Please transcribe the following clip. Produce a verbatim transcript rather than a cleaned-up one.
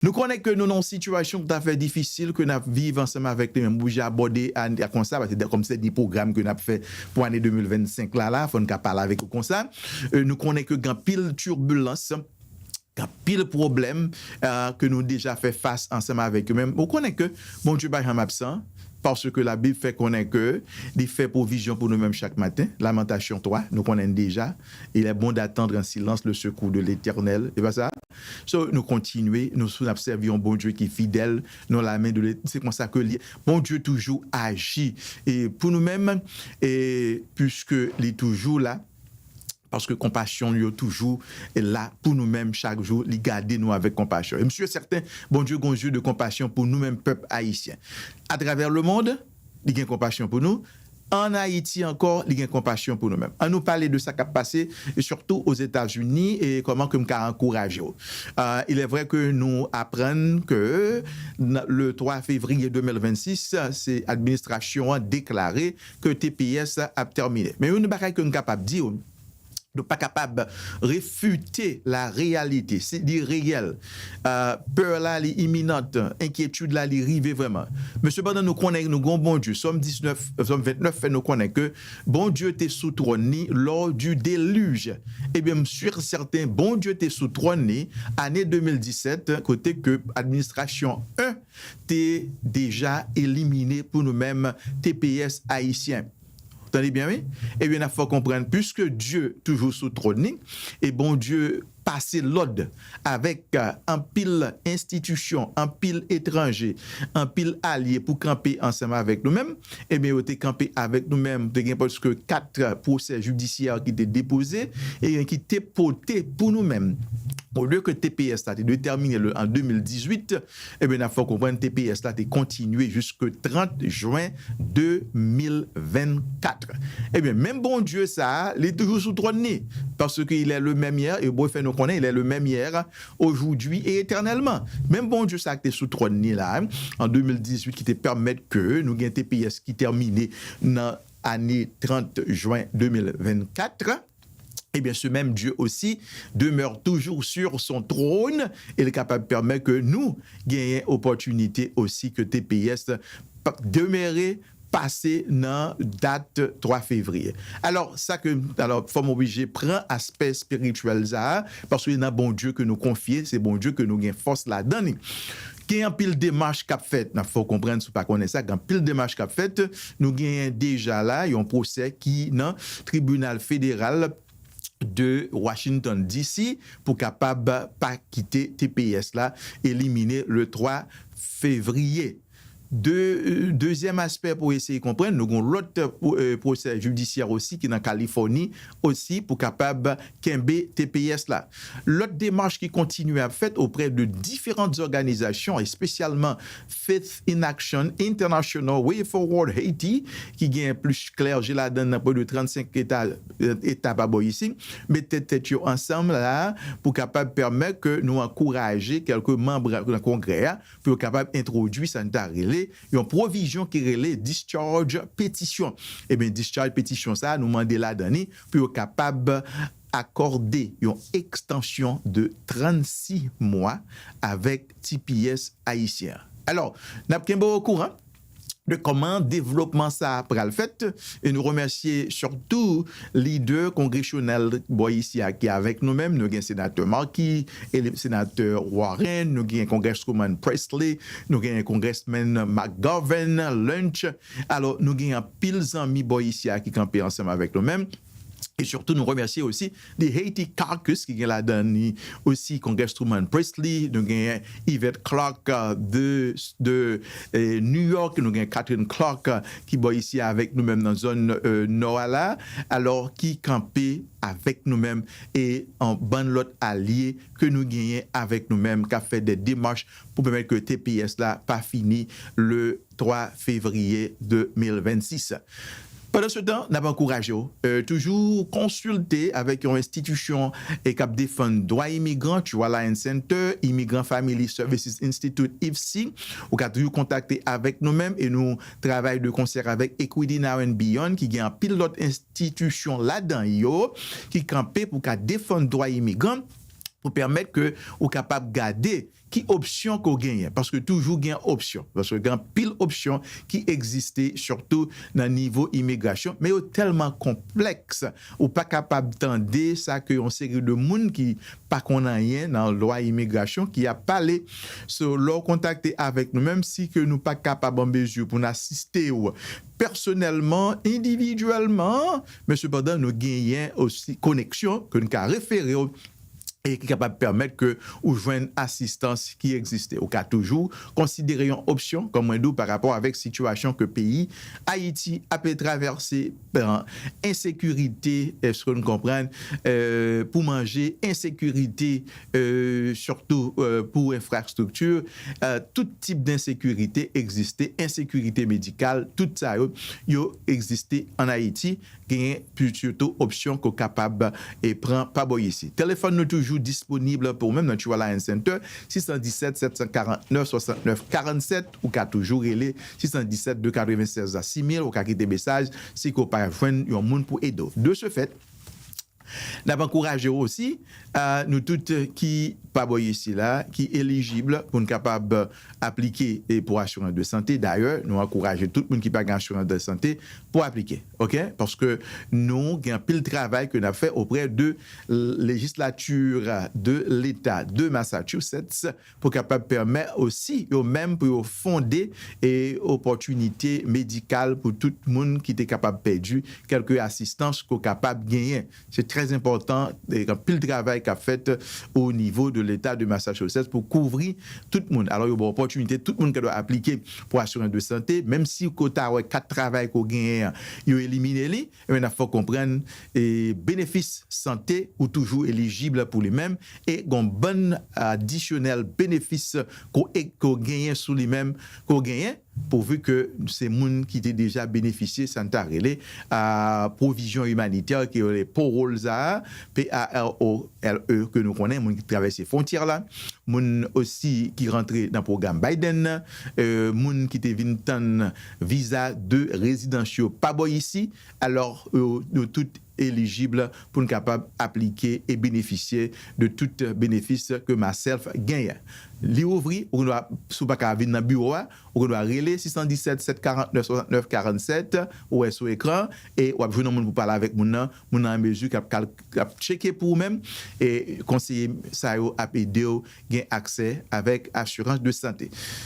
Nou konnen ke nou nan yon sitiyasyon ki ta fè difisil ke n ap viv ansanm avèk li menm. Oblije abòde a, a konsa, paske kòm se de pwogram ke n ap fè pou ane de mil vennsenk la, la, fò n ka pale avèk ou konsa. E, nou konnen ke gen anpil tibilans, gen anpil pwoblèm, e, ke nou deja fè fas ansanm avèk yo. Men ou konnen ke Bondye pa janm absan, paske Labib fè konnen ke li fè pwovizyon pou nou menm chak maten. Lamantasyon twa, nou konnen deja, Il est bon d'attendre en silence le secours de l'Éternel. E pa sa? So, nou kontinye, nou sou n ap sèvi yon Bondye ki fidèl, nou lamen de Let-, se konsa ke li, Bondye toujou aji. E pou nou menm, e piske li toujou la, paske konpasyon yo toujou la pou nou menm chak jou, li gade nou avèk konpasyon. E m si e sèten, Bondye gon zye de konpasyon pou nou menm pèp ayisyen. Atravè le mond, li gen konpasyon pou nou. Ann Ayiti ankò, li gen konpasyon pou nou menm. Ann nou pale de sa k ap pase, e sitou Ozetazini, e kòman ke m ka ankouraje w. Euh, il est vrai que nou aprann ke nan, le twa fevriye de mil vennsis, se administrasyon an deklare ke T P S ap tèmine. Men youn bagay ke m kapab di w, nou pa kapab refite la reyalite, se, li reyèl. Euh, pè la, li iminan, enkyetid la, li rive vrèman. Men sepandan, nou konnen nou gon Bondye. Sòm diznèf, Sòm ventnèf fè nou konnen ke Bondye te sou twòn li lors du déluge. Ebyen, m si e sèten, Bondye te sou twòn li ane de mil disèt, kote ke administrasyon en te deja elimine pou nou menm T P S ayisyen. Tande byen, wi. Ebyen, n ap fè w konprann, piske Dye toujou sou twòn li, e Bondye pase lòd avèk, euh, anpil enstitisyon, anpil etranje, anpil alye pou kanpe ansanm avèk nou menm, ebyen, yo te kanpe avèk nou menm. Te gen prèske kat pwosè jidisyè ki te depoze e ki te pote pou nou menm. Olye ke T P S la te dwe tèmine le, an de mil dizuit, ebyen, n ap fè w konprann T P S la te kontinye jiske trant jen de mil vennkat. Ebyen, menm Bondye sa a, li toujou sou twòn li, paske il est le même hier, e Bondye fè nou konnen, il est le même hier, aujourd'hui et éternellement. Menm Bondye sa a ki te sou twòn li la, an de mil dizuit, ki te pèmèt ke nou gen T P S ki tèmine nan ane trant jen de mil vennkat, ebyen, ce même Dieu aussi demeure toujours sur son trône, e li kapab pèmèt ke nou genyen opòtinite osi ke T P S pa, demere pase nan dat twa fevriye. Alò, sa ke, alò, fò m oblije pran aspè espirityèl sa a, paske nan Bondye ke nou konfye, se Bondye ke nou gen fòs ladan li. Gen anpil demach k ap fèt, n ap fè w konprann si w pa konnen sa, gen anpil demach k ap fèt. Nou genyen deja la yon pwosè ki nan tribinal federal de Washington D C pou kapab pa kite T P S la elimine le twa fevriye. De, dezyèm aspè pou eseye konprann, nou gen lòt, euh, pwosè jidisyè osi ki nan Kalifòni osi pou kapab kenbe T P S la. Lòt demach ki kontinye ap fèt oprè de diferan òganizasyon, espesyalman Faith in Action International, Way Forward Haiti, ki gen plis klèje ladan nan pre de trannsenk eta, eta pa bò isi, mete tèt yo ansanm la pou kapab pèmèt ke nou ankouraje kèlke manm nan Kongrè a pou yo kapab entwodui sa n ta rele yon pwovizyon ki rele discharge petition. Ebyen, discharge petition sa a, nou mande ladan li pou yo kapab akòde yon ekstansyon de trannsis mwa avèk T P S ayisyen an. Alò, n ap kenbe w okouran de kòman devlopman sa a pral fèt, e nou remèsye sitou lidè kongresyonèl bò isi a ki avèk nou menm. Nou gen senatè Markey, e senatè Warren, nou gen Congresswoman Pressley, nou gen Congressman McGovern, Lynch. Alò, nou gen anpil zanmi bò isi a ki kanpe ansanm avèk nou menm. E sitou, nou remèsye osi The Haiti Caucus, ki gen ladan li osi Congresswoman Pressley, nou gen Yvette Clarke, euh, de, de, euh, New York, nou gen Catherine Clarke, euh, ki bò isi avèk nou menm nan zòn, euh, nò a la, alò ki kanpe avèk nou menm e yon bann lòt alye ke nou genyen avèk nou menm, k ap fè de demach pou pèmèt ke T P S la pa fini le twa fevriye de mil vennsis. Pandansetan, n ap ankouraje w, euh, toujou konsilte avèk yon enstitisyon, e, k ap defann dwa imigran, True Alliance Center, Immigrant Family Services Institute, I F C. Ou ka toujou kontakte avèk nou menm e nou travay de konsè avèk Equity Now and Beyond, ki gen anpil lòt enstitisyon ladan yo ki kanpe pou ka defann dwa imigran, pou pèmèt ke ou kapab gade ki opsyon ke w genyen, paske toujou gen opsyon, paske gen anpil opsyon ki egziste, sitou nan nivo imigrasyon, men yo tèlman konplèks, ou pa kapab tande sa ke yon seri de moun ki pa konn anyen nan lwa imigrasyon ki ap pale. So, lè w kontakte avèk nou, menm si ke nou pa kapab an mezi pou n asiste w pèsonèlman, endividyèlman, men sepandan, nou genyen osi koneksyon ke n ka refere w e ki kapab pèmèt ke ou jwenn asistans ki egziste. Ou ka toujou konsidere yon opsyon, kòm mwen di w, pa rapò avèk sitiyasyon ke peyi Ayiti ap travèse, pran ensekirite, èske n konprann, euh, pou manje, ensekirite, euh, sitou, euh, pou enfrastrikti, euh, tout tip d'ensekirite egziste, ensekirite medikal, tout sa yo, yo egziste an Ayiti. Genyen pli sitou opsyon ke w kapab e pran pa bò isi. Telefòn nou toujou disponib pou ou menm nan True Alliance Center, six cent dix-sept, sept cent quarante-neuf, soixante-neuf quarante-sept, ou ka toujou rele six cent dix-sept, deux quatre-vingt-seize à six mille, ou ka kite mesaj si ke w pa jwenn yon moun pou ede w. De ce fait, n ap ankouraje w osi, a nou tout ki pa bò isi la, ki elijib pou n kapab aplike e pou asirans de sante. Dayè, nou ankouraje tout moun ki pa gen asirans de sante pou aplike, oke? Paske nou gen anpil travay ke n ap fè oprè de lejislati de Leta de Massachusetts pou kapab pèmèt osi yo menm pou yo fonde e opòtinite medikal pou tout moun ki te kapab pèdi kèlke asistans ke w kapab genyen. Se trè enpòtan, e gen anpil travay k ap fèt o nivo de Leta de Massachusetts pou kouvri tout moun. Alò, yo ba w opòtinite, tout moun ka dwe aplike pou asirans de sante, menm si ke w ta wè kat travay ke w genyen an, yo elimine li, ebyen, n ap fè w konprann, e benefis sante ou toujou elijib pou li menm, e gen yon bann adisyonèl benefis ke w, e ke w genyen sou li menm, ke w genyen, pouvi ke se moun ki te deja benefisye sa n ta rele, a, pwovizyon imanitè, ki rele parole sa a, P A R O L E, ke nou konnen, moun ki travèse fwontyè la, moun osi ki rantre nan pwogram Biden nan, e, moun ki te vin tann viza de rezidans yo pa bò isi, alò, yo, yo tout elijib pou n kapab aplike e benefisye de tout benefis ke MySelf genyen. Li ouvri, ou gen dwa, si w pa ka vin nan biwo a, ou gen dwa rele six cent dix-sept, sept quarante-neuf, soixante-neuf quarante-sept, ou wè sou ekran, e w ap jwenn yon moun pou pale avèk moun nan, moun nan an mezi k ap kal-, k ap tcheke pou ou menm, e konseye sa yo ap ede w gen aksè avèk asirans de sante.